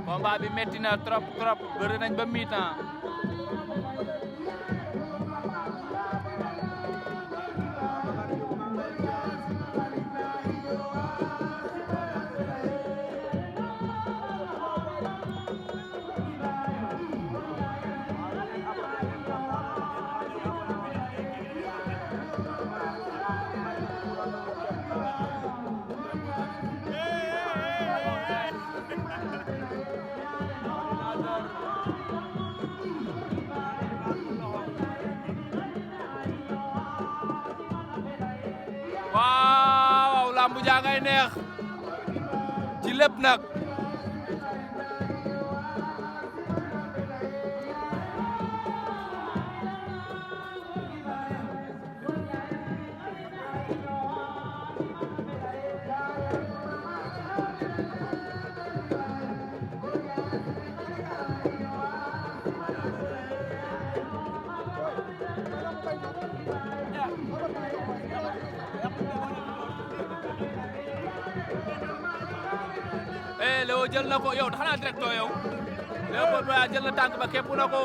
combat bi metti na trop bëri nañ ba mi-temps. waaw lambu jaa ngay neex ci lépp nag. Léo jël na ko yow xanaa directeur yow Léopold Boyar jël na tànk ba képp na ko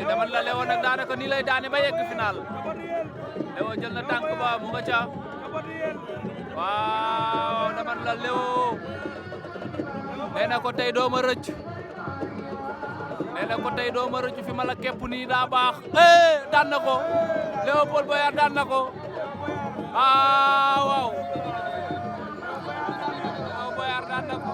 dama la Léo nag daanaka nii lay daane ba yegg final. Léo jël na tànk ba mu nga ca waaw dama la Léo nee na ko tey doo ma rëcc nee na ko tey doo ma rëcc fi ma la képp nii daa baax daan na ko Léopold Boyar daan na ko waaw. Boyar daan na ko